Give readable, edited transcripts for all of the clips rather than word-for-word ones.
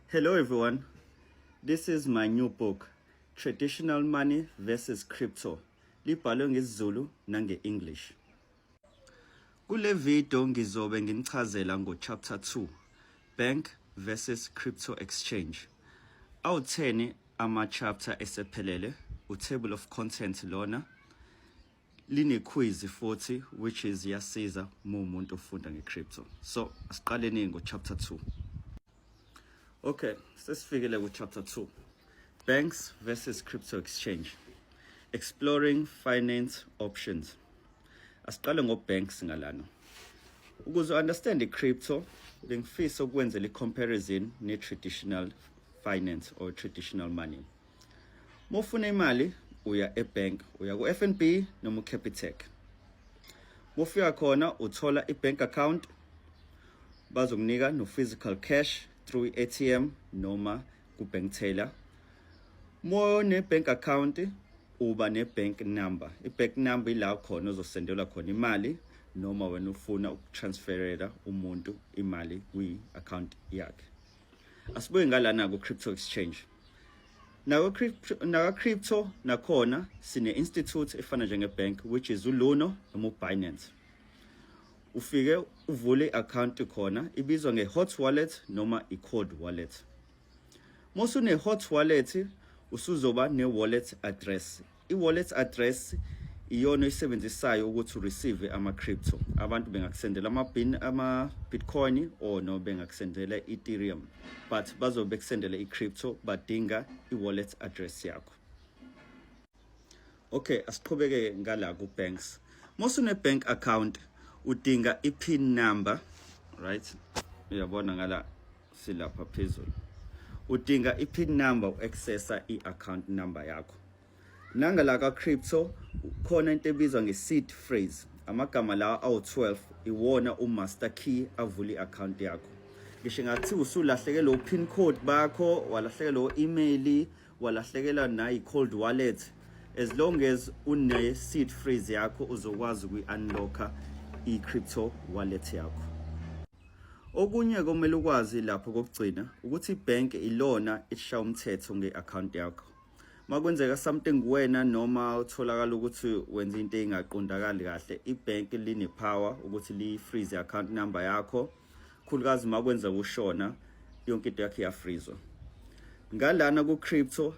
Hello everyone. This is my new book, Traditional Money versus Crypto. Libhalwe ngesiZulu nange-English. Kule video ngizobe nginichazela ngo-chapter 2, Bank versus Crypto Exchange. Awu-10 ama-chapter esephelele, u-table of content lona. Line-quiz futhi, which is iyasiza uma umuntu ofunda nge-crypto. So, asiqaleni ngo-chapter 2. Okay, sesifikile ku-chapter 2. Banks versus crypto exchange. Exploring finance options. Asiqale ngo-banks ngalana. Ukuze understand i-crypto, bengifisa ukwenzela i-comparison ne-traditional finance or traditional money. Mofuna imali uya ebank, uya ku-FNB noma uCapitec. Mofika khona uthola i-bank account, bazokunika no physical cash through i-ATM noma ku-bank teller. Mo ne-bank account uba ne-bank number. I-bank number ila khona ozosendelwa khona imali noma wena ufuna ukutransferela umuntu imali kwi-account yakhe. Asibuye ngalana ku-crypto exchange. Naka crypto nakhona sine institute efana njenge-bank, which is uLuno noma uBinance. Ufike uvule i-account khona, ibizwa nge-hot wallet noma i-cold wallet. Mosune hot wallet usuzoba ne-wallet address. I-wallet address iyona oyisebenzisayo ukuthi ureceive ama-crypto. Abantu bengakusendela ama-bitcoin or no bengakusendela i-Ethereum, but bazobe bekusendela i-crypto, badinga i-wallet address yakho. Okay, asiqhubeke ngala ku-banks. Mosune bank account udinga i-PIN number, right? Uyabona ngala silapha phezulu, udinga i-PIN number uku-accessa i-account number yakho. Nangala ka crypto khona into ebizwa nge-seed phrase, amagama lawa awu-12 iwona u-master key avula i-account yakho. Ngisho ngathiwa usulahlekelwe u-PIN code bakho, walahlekelwa u-email, walahlekela nayi-cold wallet, as long as une-seed phrase yakho uzokwazi ukuyi-unlocka i-crypto wallet yakho. Okunye kumele ukwazi lapho kokugcina ukuthi ibhenki ilona elishaya umthetho nge-account yakho. Makwenzeka something kuwena noma utholakala ukuthi wenza into engaqondakali kahle, ibhenki line-power ukuthi li-freeze i-account number yakho, khulukazi makwenzeka ushona, yonke into yakho iyafreezwa. Ngalana ku-crypto,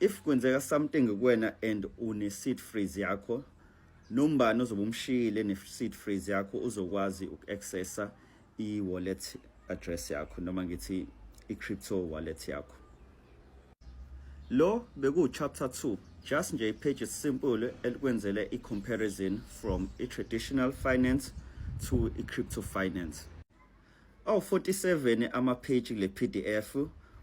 if kwenzeka something kuwena and une-seed phrase yakho, nombani ozobe umshiyile ne-seed phrase yakho uzokwazi uku-accessa i-wallet address yakho, noma ngithi i-crypto wallet yakho. Lo beku chapter 2, just nje i-page simple elikwenzele i-comparison from i-traditional finance to i-crypto finance. Awu 47 ama-page kule PDF.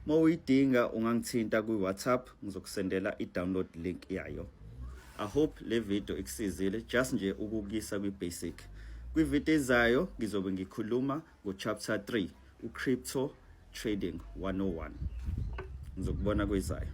Mawuyidinga ungangithinta kwi-WhatsApp, ngizokusendela i-download link yayo. I hope le video ikusizile, just nje ukukuyisa kwi-basic. Kwi-video ezayo ngizobe ngikhuluma ngo-chapter 3, u-crypto trading 101. Ngizokubona kwezayo.